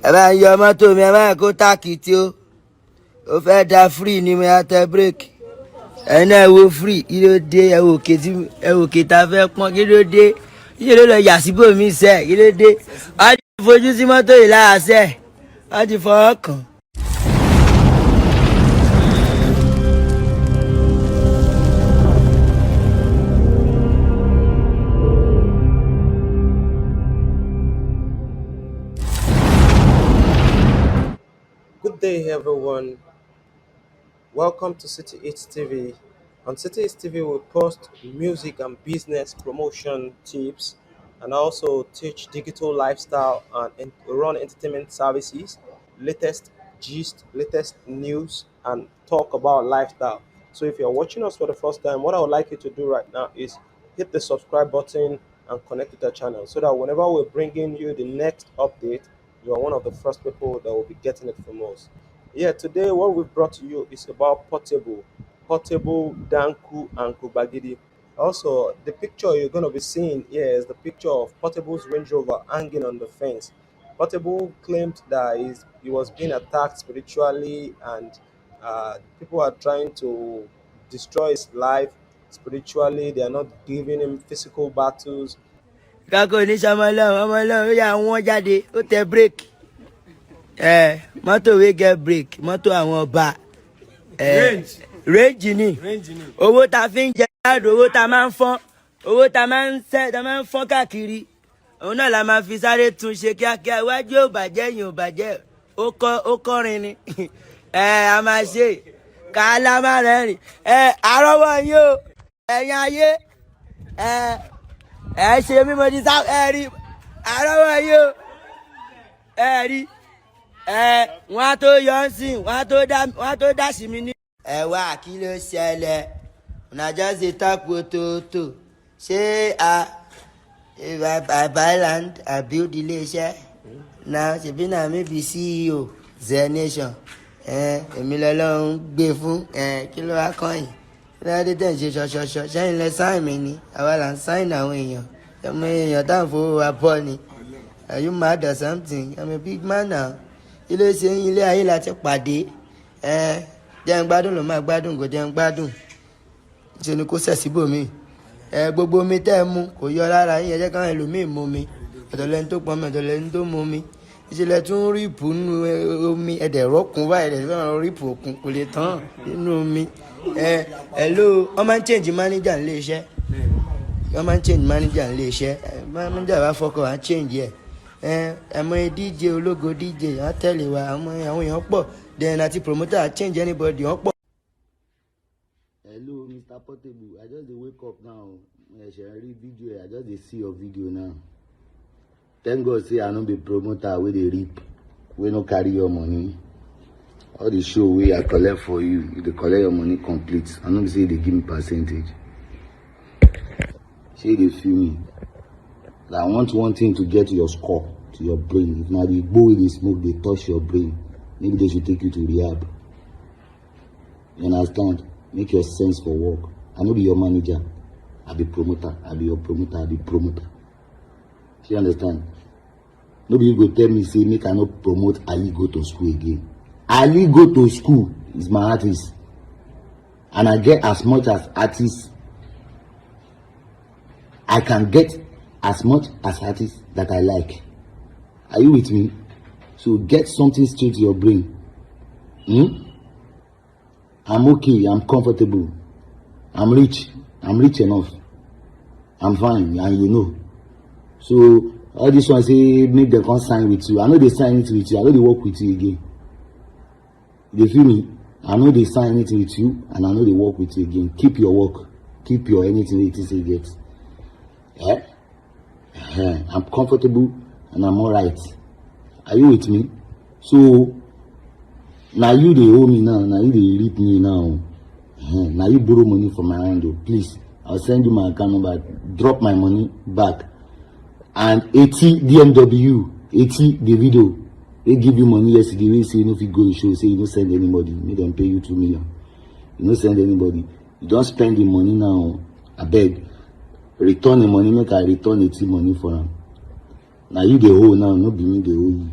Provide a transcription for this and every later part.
Ẹ bá ń yọ mọ́tò mi, ẹ má kó tákìtì o. Ó fẹ́ da free ni mo yà tẹ bírèkì. Ẹ̀yin náà wo free, kí ló dé? Ẹ wò òkè tí ẹ wò òkè tá a fẹ́ pọ́n, kí ló dé? Kí ló lọ yà síbòmí sẹ́? Kí ló dé? Wọ́n ti fojú sí mọ́tò yìí lára sẹ́, wọ́n ti fọwọ́ kàn. Good day, everyone. Welcome to City Eats TV. On City Eats TV, we post music and business promotion tips and also teach digital lifestyle and run entertainment services, latest gist, latest news, and talk about lifestyle. So if you're watching us for the first time, what I would like you to do right now is hit the subscribe button and connect with our channel so that whenever we're bringing you the next update, you are one of the first people that will be getting it from us. Yeah, today what we brought to you is about Portable, Danku, and Kogbagidi. Also, the picture you're going to be seeing here is the picture of Portable's Range Rover hanging on the fence. Portable claimed that he was being attacked spiritually and people are trying to destroy his life spiritually. They are not giving him physical battles. Kákó ní sọmọ ọlọ́run, ọmọ ọlọ́run ó yà wọ́n jáde, ó tẹ bírèkì. Ẹ mọ́tò wey get brake, mọ́tò àwọn ọba. Ẹ range ni owó tá a fi ń jẹ láàdùn, owó tá a máa ń fọ́n, owó tá a máa ń sẹ́, tá a máa ń fọ́n káàkiri, òun náà la máa fi sáré tún ṣe kíákíá. Iwájú ò bàjẹ́, ẹ̀yìn ò bàjẹ́, ó kọ́ ó kọ́rin ni. Ẹ a máa ṣe kàálà má rẹ́rìn. Ẹ àrọ́wọ́ yín o, ẹ̀yin ayé, ẹ ẹ ṣe mí, mo ti sá. Ẹ rí àrọ́wọ́ yín o, ẹ rí ẹ, wọn á tó yọ ọ́ sìn, wọn á tó dá sí mi ní. Ẹ wá, kí ló ṣẹlẹ̀? Una just dey talk wototo. Ṣé a if I buy land, I build ilé-iṣẹ́ now, ṣebí na me be CEO Ze Nation? Ẹ èmi lọ́lọ́run gbé fún ẹ. Kí ló wá kàn yín? Kí ló dé tẹ̀ ń ṣe ṣọṣọṣọ? Sẹ́yìn lẹ sign mi ni? Àwa là ń sign àwọn èèyàn, ọmọ èèyàn táwọn fowó wa bọ́ ni. Are you mad or something? I'm a big man now. Kí ló ṣe ń ilé ayé láti pàdé? Ẹ jẹ́ ń gbádùn, ló máa gbádùn, kò jẹ́ ń gbádùn, ṣe ni kò sẹ̀ síbòmí. Ẹ gbogbo omi tẹ́ ẹ mu kò yọ lára yín. Ẹ jẹ́ káwọn ẹlòmíì mu mi. Ọ̀tọ̀ lẹni tó pọn mi, ọ̀tọ̀ lẹni tó mu mi. Ìṣẹ̀lẹ̀ tún rip nínú omi, ẹ̀dẹ̀ rọ́kùn báyìí, ẹ̀dẹ̀ fẹ́ràn rip òkun, kò lè tán nínú omi. Ẹ hello, wọ́n máa ń change manager nílé iṣẹ́, wọ́n máa ń change manager nílé iṣẹ́. Manager bá fọkọ̀, á change ẹ̀. Ẹ ẹmọ DJ ológo, DJ á tẹ̀lé wa. Àwọn èèyàn pọ̀ then, àti promoter á change anybody, wọ́n pọ̀. Hello, Mr. Portable. I just dey wake up now. Mo ṣẹ̀ṣẹ̀ rí video ẹ̀. I just dey see your video now. Thank God say I no be promoter wey dey rip, wey no carry your money. All the show wey I collect for you, you dey collect your money complete. I no be say you dey give me percentage. Shey you dey feel me? I want one thing to get to your skull, to your brain. If na the igbo wey dey smoke dey touch your brain, maybe they should take you to rehab. You understand? Make your sense for work. I no be your manager. I be promoter. I be your promoter. I be promoter. You understand? No be you go tell me say make I no promote Ali Go to School again. Ali Go to School is my artist. And I get as much as artist. I can get as much as artist that I like. Are you with me? So get something straight to your brain. Hmm? I'm okay. I'm comfortable. I'm rich. I'm rich enough. I'm fine, and you know. So all this one say make dem come sign with you. I no dey sign anything with you. I no dey work with you again. You dey feel me? I no dey sign anything with you, and I no dey work with you again. Keep your work. Keep your anything wey you think say you get. Eh? Eh, I'm comfortable and I'm alright. Are you with me? So na you dey owe me now. Na you dey rip me now. Eh, na you borrow money from my hand o. Please, I'll send you my account number. Drop my money back. And 80 DMW, 80 Davido wey give you money yesterday, wey say you no fit go show, say you no send anybody, make dem pay you 2 million. You no send anybody. You don spend the money now. Abeg, return the money, make I return 80 money for am. Na you dey owe now, no be me dey owe you.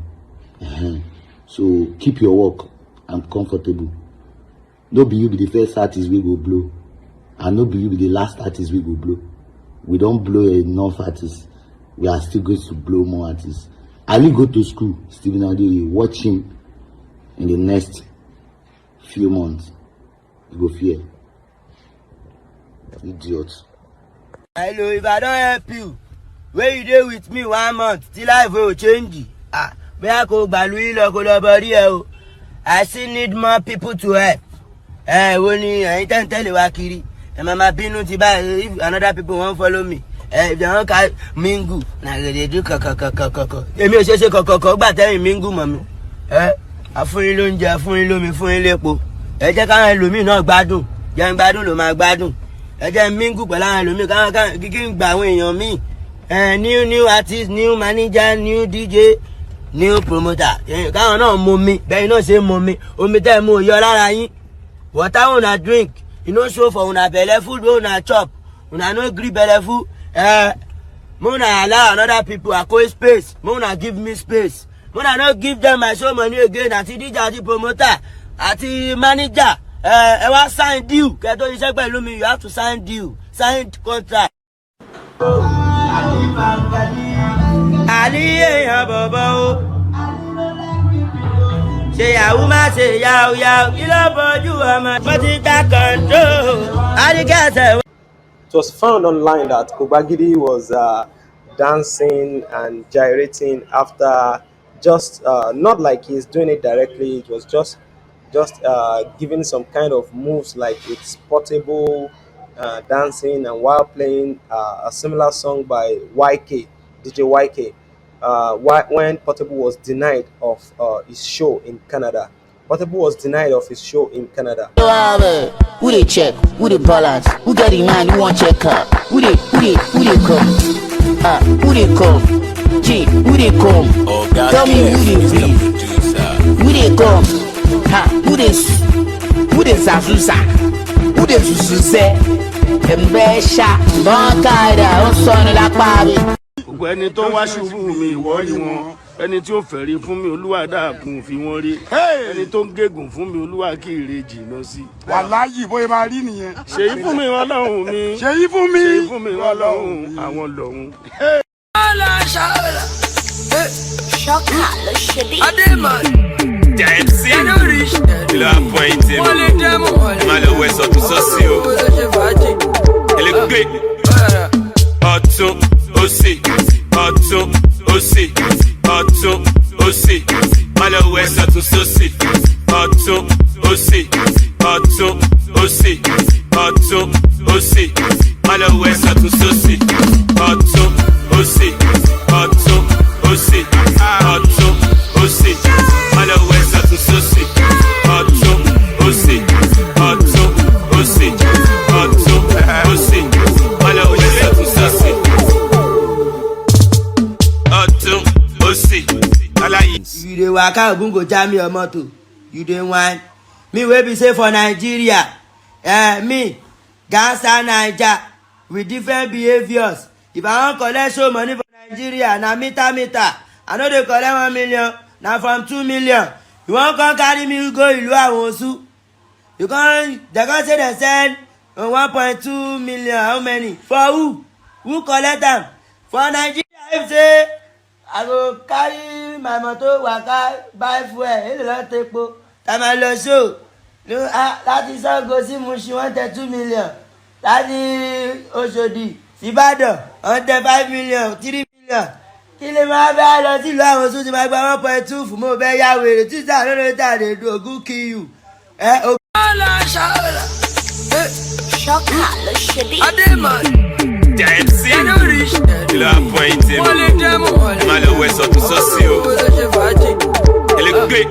So keep your work. I'm comfortable. No be you be the first artist wey go blow, and no be you be the last artist wey go blow. We don blow enough artists. We are still going to blow more artists. Ali go to school. Stephen Adeoye, watch him in the next few months. You go fear. Idiot. Hello, if I don help you, wey you dey with me one month, tí life wey o change, ah, bóyá kò gbàlú yín lọ kó lọ bọ rí ẹ o. I still need more people to help. Ẹ wo ni ẹ̀yin tẹ́ ń tẹ̀lé wa kiri? Ẹ máa ma bínú ti báyìí. If another people wan follow me, ẹ if they wan carry mingle, na go dey do kọ̀kọ̀kọ̀kọ̀kọ̀. Èmi ò ṣe ṣe kọ̀kọ̀kọ̀ gbà tẹ́yìn mingle mọ̀ mi. Ẹ àfúnyín lóúnjẹ, àfúnyín lómi, fún yín lépo. Ẹ jẹ́ káwọn ẹlòmíì náà gbádùn. Jẹ́ ń gbádùn ló máa gbádùn. Ẹ jẹ́ mingle pẹ̀lú àwọn ẹlòmíì, káwọn káwọn kí n gba àwọn èèyàn míì. Ẹ new new artist, new manager, new DJ, new promoter, káwọn náà mú mi bẹ́ẹ̀ náà ṣe mú mi. Omi tẹ́ ẹ mú yọ lára yín. Water una drink, e no show for una belle. Food wey una chop, una no gree belle full. Make una allow another people acquire space. Make una give me space. Make una no give them my show money again. Àti DJ, àti promoter, àti manager, ẹ wá sign deal kẹ́ tó ṣiṣẹ́ pẹ̀lú mi. You have to sign deal, sign contract. Àní èèyàn bọ̀bọ̀ o, ṣe yahoo má ṣe yahoo yahoo, kí ló bójú ọmọ mo ti gba control àdìgẹ́sẹ̀. It was found online that Kogbagidi was dancing and gyrating after just not like he's doing it directly. It was just giving some kind of moves like it's Portable dancing and while playing a similar song by YK, DJ YK. When Portable was denied of his show in Canada. Portable was denied of his show in Canada. Who dey check? Who dey balance? Who get the mind? Who want check her? Who dey, who dey, who dey come? Ah, who dey come? G, who dey come? Oga Tell me who Kev dey is the breathe? Producer. Who dey come? Ha, who dey zazuza? Who dey zuzuze? Ẹ̀mbẹ́ ṣá, bọ́ńkàdà, ó sọnù lápá mi. Gbogbo ẹni tó ń wá ṣubú mi, ìwọ rí wọn. Ẹni tí ó fẹ̀rí fún mi, Olúwa dákun fi wọ́n rí. Ẹni tó ń gégùn fún mi, Olúwa kí ire jìnnà sí. Wàláyì, bóyá máa rí nìyẹn. Ṣèyí fún mi, Ọlọ́run mi. Ṣèyí fún mi. Ṣèyí fún mi, Ọlọ́run àwọn lọ́hún. Ṣọ́kà ló ṣe bí. Dempsey, kí ló appoint mi? Má lọ wẹ̀ sọ̀tún sọ́sì o. Elégbé ọ̀tún òsì, ọ̀tún òsì, ọ̀tún òsì. Má lọ wẹ̀ sọ̀tún sọ́sì. Ọ̀tún òsì, ọ̀tún òsì, ọ̀tún òsì. Má lọ wẹ̀ sọ̀tún sọ́sì. Ọ̀tún òsì, ọ̀tún òsì, ọ̀tún òsì. Má lọ wẹ̀ sọ̀tún sọ́sì. Ọ̀tún òsì, ọ̀tún òsì, ọ̀tún òsì. Má lọ wẹ̀ sọ̀tún sọ́sì. Ọ̀tún òsì aláyé. You dey waka, Ogun go jam your motor. You dey whine me wey be say for Nigeria, me gangster Naija with different behaviours. If I wan collect show money for Nigeria, na meter meter. I no dey collect 1 million, na from 2 million. You wan come carry me go ìlú àwọn oṣù? You come, dem come say dem send 1.2 million. How many? For who? Who collect am for Nigeria? If say I go carry my motor waka, buy fuel, èlò lọ tepo tá máa lọ show láti Sango sí Mushin, wọ́n tẹ 2 million. Láti Òṣòdì síbàdàn, wọ́n tẹ 5 million, 3 million. Kí lè máa bá lọ sílùú àwọn oṣù tí máa gba 1.2 fún? Mo bẹ́ yá wèrè títà lórí tàdé Ogun kill you. Ẹ Ṣọ́kà ló ṣe bí. Dempsey, kí ló appoint mi? Má lọ wẹ̀ sọ̀tún sọ́sì o. Elégbé.